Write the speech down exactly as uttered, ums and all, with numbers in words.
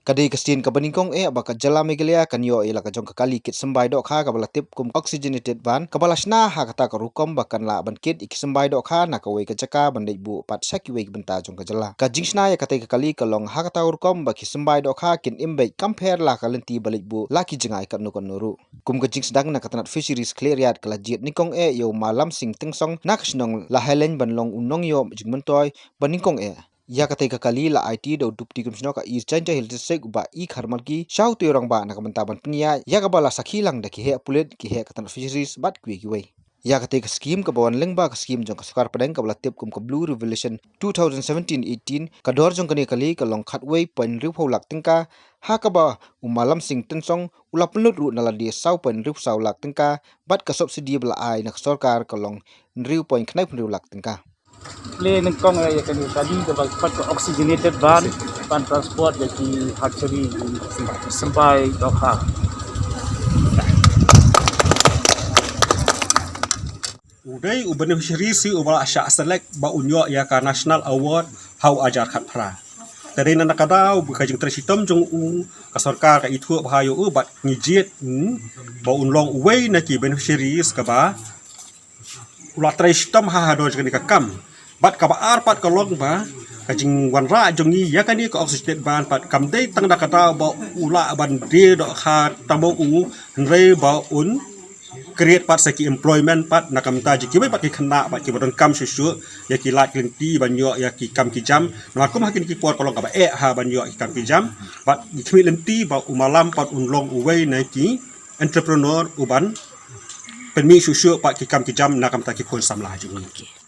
Ka dei ka sien kaba nyngkong eh ba ka jylla Meghalaya kan ïoh ïa la ka jong ka kali kit symbai dohkha kaba la tip kum oxygenated van, kaba la shna ha kata ka rukom ba kan lah ban kit ïa ki symbai dohkha na kawei ka jaka ban leit buh pat sha kiwei ki bynta jong ka jylla. Ka jingshna ïa katei ka kali ka long ha kata ka rukom ba ki symbai dohkha kin im beit kam pher la ka lynti ba leit buh la ki jngai katno katno ruh. Kum ka jingsdang na ka tnat Fisheries Khliehriat ka la jied nyngkong eh ïa u Ma Lamsing Tynsong na ka shnong Lahaleiñ ban long u nongïoh jingmyntoi ba nyngkong eh. Ïa katei ka kali la aiti da u Deputy Commissioner ka East Jaintia Hills District u Bah E Kharmalki sha utei u rangbah na ka bynta ban pynïaid ïa kaba la sakhi lang da ki heh pulit, ki heh ka tnat Fisheries bad kiwei kiwei. Ïa katei ka skhim kaba wan lyngba ka skhim jong ka sorkar pdeng kaba la tip kum ka Blue Revolution two thousand seventeen eighteen, ka dor jong kane ka kali ka long khatwei point hynriewphew lak tyngka, ha kaba u Ma Lamsing Tynsong u la pynlut ruh na lade saw point hynriewsaw lak tyngka, bad ka subsidy ba la ai na ka sorkar ka long hynriew point khyndaiphew hynriew lak tyngka. Plie nyngkong ïa kane ka kali kaba pat ka oxygenated van ban transport ïa ki hatchery, symbai dohkha. U dei u beneficiary shisha uba la shah select ba un ïoh ïa ka National Award ha u hajar khatphra. Te dei na ka daw ba ka jingtrei shitom jong u, ka sorkar ka ithuh bha ïa u bad ngi jied, hmm, ba un long uwei na ki beneficiaries kaba u la trei shitom ha, ha dor jong kane ka kam. Bad kaba ar pat ka long ba ka jingwanrah jong ngi ïa kane ka oxygenated van pat kam dei tang na ka daw ba u lah ban die dohkha tang ba u, hynrei ba un create pat sa ki employment pat na ka bynta jong kiwei pat ki khynnah bad kiba donkam shuh shuh ïa ki lad ki lynti ban ïoh ïa ki kam ki jam. Namar kum ha kine ki por ka long kaba eh ha ban ïoh ki kam ki jam. Bad ngi khmih lynti ba u Ma Lam pat un long uwei na ki entrepreneur uban pynmih shuh shuh pat ki kam ki jam na ka bynta ki khun samla jong ngi.